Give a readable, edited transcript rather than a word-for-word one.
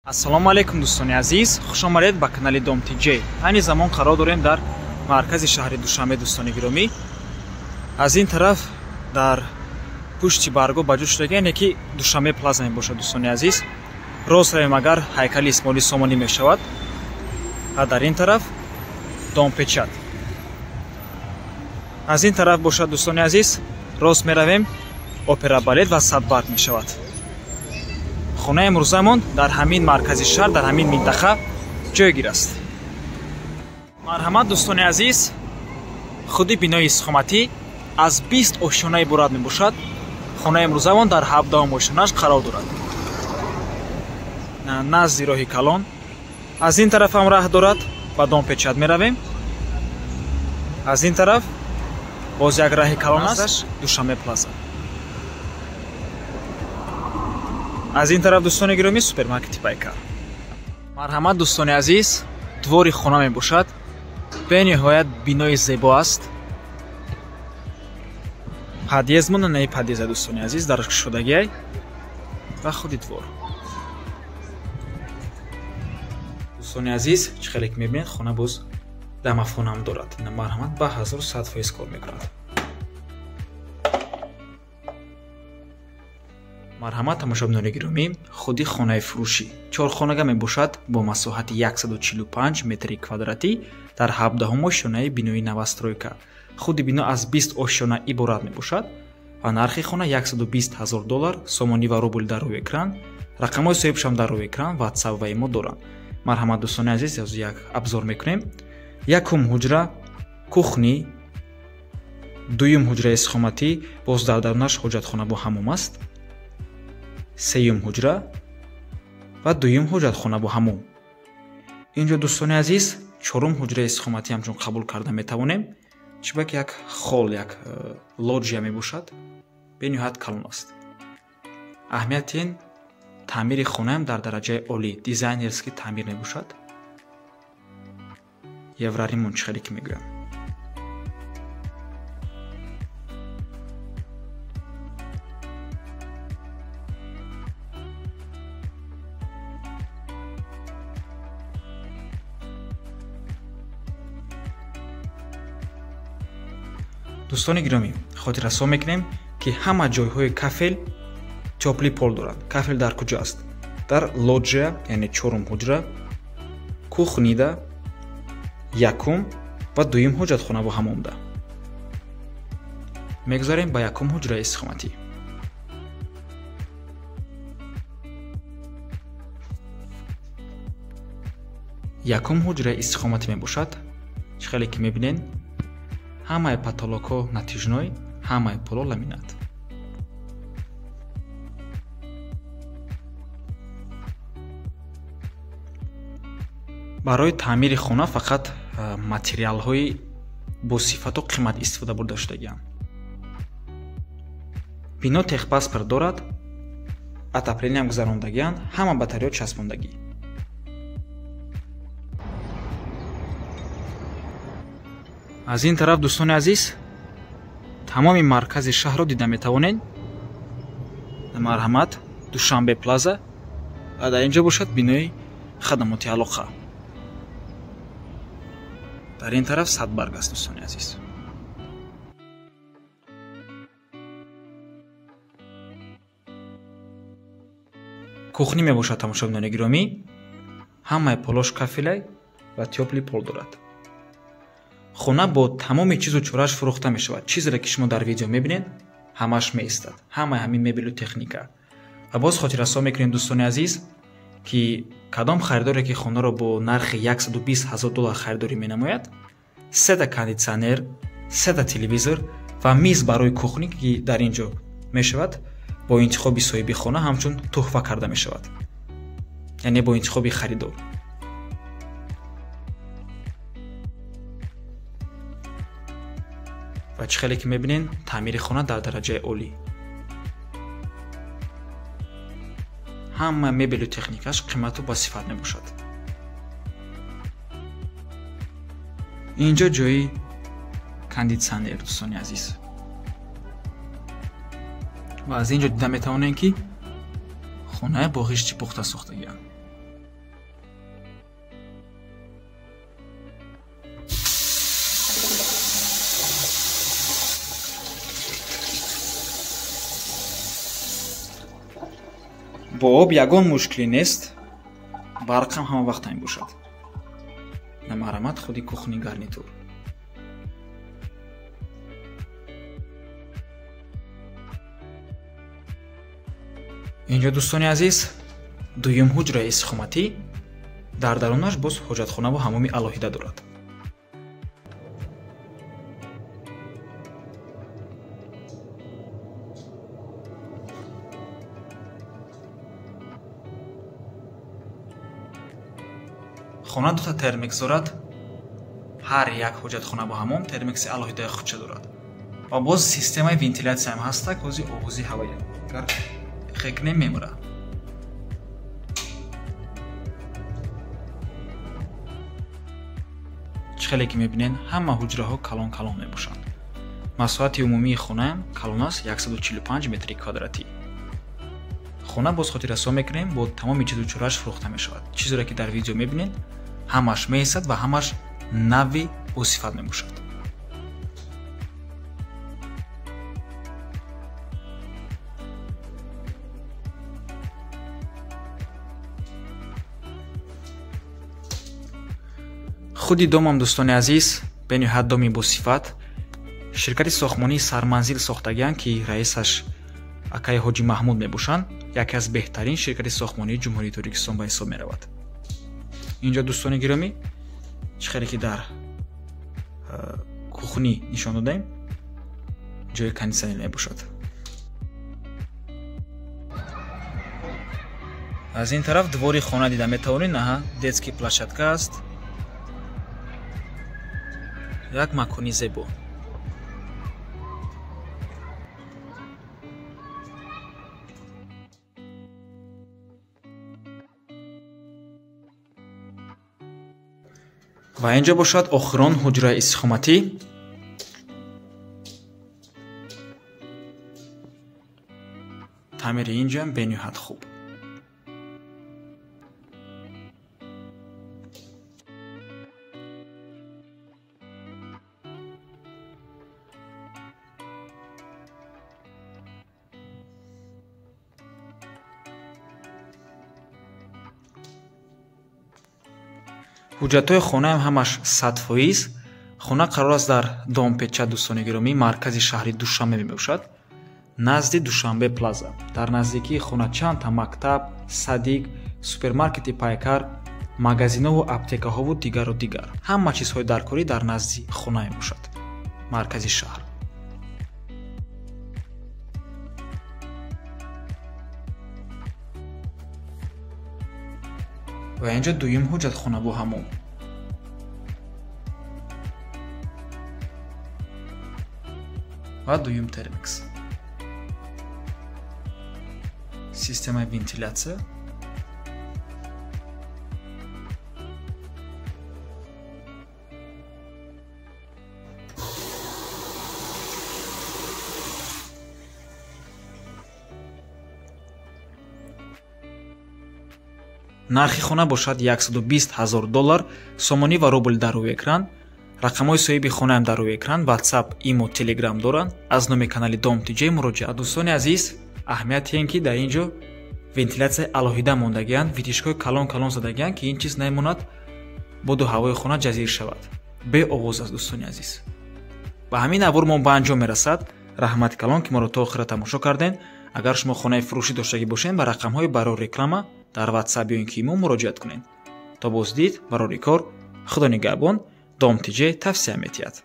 Ассалому алайкум дӯстони азиз, хуш омадед ба канали Дом ТЖ. Айни замон қарор дорем дар маркази шаҳри Душанбе, дӯстони гиромӣ. Аз ин тараф дар пушти барго ба ҷо шудаги, яъне ки Душанбе Плаза мебошад, дӯстони азиз. Рост равем агар ҳайкали Исмоили Сомонӣ мешавад. Ва дар ин тараф Дом Печат. Аз ин тараф бошад, дӯстони азиз, рост меравем опера балет ва садбарг мешавад. Хонаи имрӯзамон дар ҳамин маркази шаҳр, дар ҳамин минтақа ҷойгир аст. Марҳамат, дӯстони азиз, худи бинои истиқоматӣ аз 20 ошёна иборат мебошад. Хонаи имрӯзамон дар 17 ошёнаш қарор дорад. Назди роҳи калон. Аз ин тараф ҳам раҳ дорад, ба Дом Печат меравем. Аз ин тараф боз як раҳи калон аст, Душанбе Плаза. Аз ин тараф, дӯстони гиромӣ, супермаркети Байкал. Марҳамат, дӯстони азиз, двори хона мебошад. Бениҳоят бинои зебо аст. Подъезд монда, наи подъезда, дӯстони азиз, дар кушодагиай ва худи двор. Дӯстони азиз, чӣ хеле ки мебинед, хона боз домофонам дорад. Марҳамат, ба 1100% кор мекунад. Марҳамат, тамошобинони гиромӣ, худи хонаи фурӯшӣ чорхонага мебошад бо масоҳати 145 метри квадратӣ дар 17 ошёнаи бинои новостройка. Худи бино аз 20 ошёна иборат мебошад ва нархи хона 120 000 доллар, сомонӣ ва рубл дар рӯи экран, рақамҳои соҳибшам дар рӯи экран, WhatsApp ва имо доранд. Марҳамат, дӯстони азиз, як абзор мекунем. Якум ҳуҷра кухни, дуюм ҳуҷраи истиқоматӣ, боз дар дарунаш ҳоҷатхона бо ҳамом аст. Сеюм ҳуҷра ва дуюм ҳоҷатхона бо ҳамом. Инҷо, дӯстони азиз, чорум ҳуҷраи истиқоматӣ ҳамчун қабул карда метавонем, чунки як хол, як лоджия мебошад, бениҳоят калон аст. Аҳамияти ин таъмири хонаам дар дараҷаи олӣ, дизайнерский таъмир мебошад. Евроремонт чӣ хеле ки мегӯям. Дӯстони гиромӣ, хотиррасон мекунем, ки ҳама ҷойҳои кафел тёплый пол дорад. Кафел дар куҷо аст? Дар лоджия, яъне чорум ҳуҷра, кухнида, якум ва дуюм ҳоҷатхона бо ҳамомда. Мегузарем ба якум ҳуҷраи истиқоматӣ. Якум ҳуҷраи истиқоматӣ мебошад. Чӣ хеле ки мебинед, ҳамаи потолокҳо натяжной, ҳамаи поло ламинат. Барои таъмири хона фақат материалҳои босифату қимат истифода бурда шудагианд. Бино техпаспорт дорад, отоплениям гузарондагианд, ҳама батарея часпондагӣ. Аз ин тараф, дӯстони азиз, тамоми маркази шаҳрро дида метавонед. Марҳамат, Душанбе Плаза ва дар инҷо бошад бинои хадамоти алоқа. Дар ин тараф садбарг аст, дӯстони азиз. Кухни мебошад, тамошобинони гиромӣ. Ҳамаи полош кафелай ва тёплый пол дорад. Хона бо тамоми чизу чораш фурӯхта мешавад. Чизере ки шумо дар видео мебинед, ҳамаш меистад. Ҳамаи ҳамин мебелу техника. Ва боз хотиррасон мекунем, дӯстони азиз, ки кадом харидоре ки хонаро бо нархи 120 000 доллар харидорӣ менамояд, сета кондитсионер, сета телевизор ва миз барои кухни, ки дар ин ҷо мешавад, бо интихоби соҳиби хона ҳамчун туҳфа карда мешавад. Яъне бо интихоби харидор. Ва чӣ хеле ки мебинед, таъмири хона дар дараҷаи олӣ. Ҳама мебелу техникаш қимату ба сифат мебошад. Инҷо ҷои кондитсионер, дӯстони азиз. Ва аз ин ҷо дида метавонем, ки хонаи бо ғишти пухта сохтагианд. Бо об ягон мушкилӣ нест, барқ ҳам ҳама вақт мебошад. Намарамат худи кухни гарнитур. Инҷо дӯстони азиз дуюм ҳуҷраи истиқоматӣ, дар дарунаш боз ҳоҷатхонаву ҳамоми алоҳида дорад. Хона дута термикс дорад. Ҳар як ҳоҷатхона бо ҳамом термикси алоҳидаи худша дорад. Ва боз системаи вентилятсияам ҳаста, кози овози ҳавоя. Агар хекне мемура. Чӣ хеле ки мебинед, ҳама ҳуҷраҳо калон-калон мебошанд. Масоҳати умумии хонаам калон аст, 145 метри квадратӣ. Хона боз хотиррасон мекунем, бо тамоми чизу чорааш фурӯхта мешавад. Чизеро ки дар видео мебинед, ҳамаш меистад ва ҳамаш нави босифат мебошад. Худи домам дӯстони азиз бениҳоят доми босифат. Ширкати сохтмонии Сарманзил сохтагианд, ки раисаш акаи Ҳоҷи Маҳмуд мебошанд, яке аз беҳтарин ширкати сохтмонии Ҷумҳурии Тоҷикистон ба ҳисоб меравад. Инҷо дӯстони гиромӣ, чӣ хеле ки дар кухни нишон додаем, ҷои кондитсионер мебошад. Аз ин тараф двори хона дида метавонед, наҳа детский площадка аст. Як макони зебо. Ва инҷо бошад охирон ҳуҷраи истиқоматӣ. Таъмири инҷоам бениҳоят хуб. Ҳуҷҷатҳои хонаам ҳамаш 100%. Хона қарор аст дар Домпеча, дӯстони гиромӣ, маркази шаҳри Душанбе мебошад, назди Душанбе Плаза. Дар наздикии хона чандта мактаб, садик, супермаркети Пайкар, магазинову аптекаҳову дигару дигар. Ҳама чизҳои даркорӣ дар назди хона мебошад, маркази шаҳр. Ва инҷо дуюм ҳуҷҷатхона бо ҳамом. Ва дуюм термикс. Системаи вентилятсия. Нархи хона бошад $120,000, сомонӣ ва рубл дар рӯи экран. Рақамҳои соҳиби хонаам дар рӯи экран, WhatsApp, Imo, Telegram доранд. Аз номи канали Дом ТЖ муроҷиат. Дӯстони азиз, аҳамияти ин ки дар ин ҷо вентилятсияи алоҳида мондагианд, витишкҳои калон-калон задагианд, ки ин чиз намемонад боду ҳавои хона ҷазир шавад. Беовоз аст дӯстони азиз. Ба ҳамин навор мо ба анҷом мерасад. Раҳмати калон ки моро то охира тамошо кардем. Агар шумо хонаи фурӯшӣ доштагӣ бошед, ба рақамҳои барои реклама дар WhatsApp ё ин ки Imo муроҷиат кунед. То боздид, барори кор, Худо нигаҳбон, Дом ТЖ тавсия метиҳад.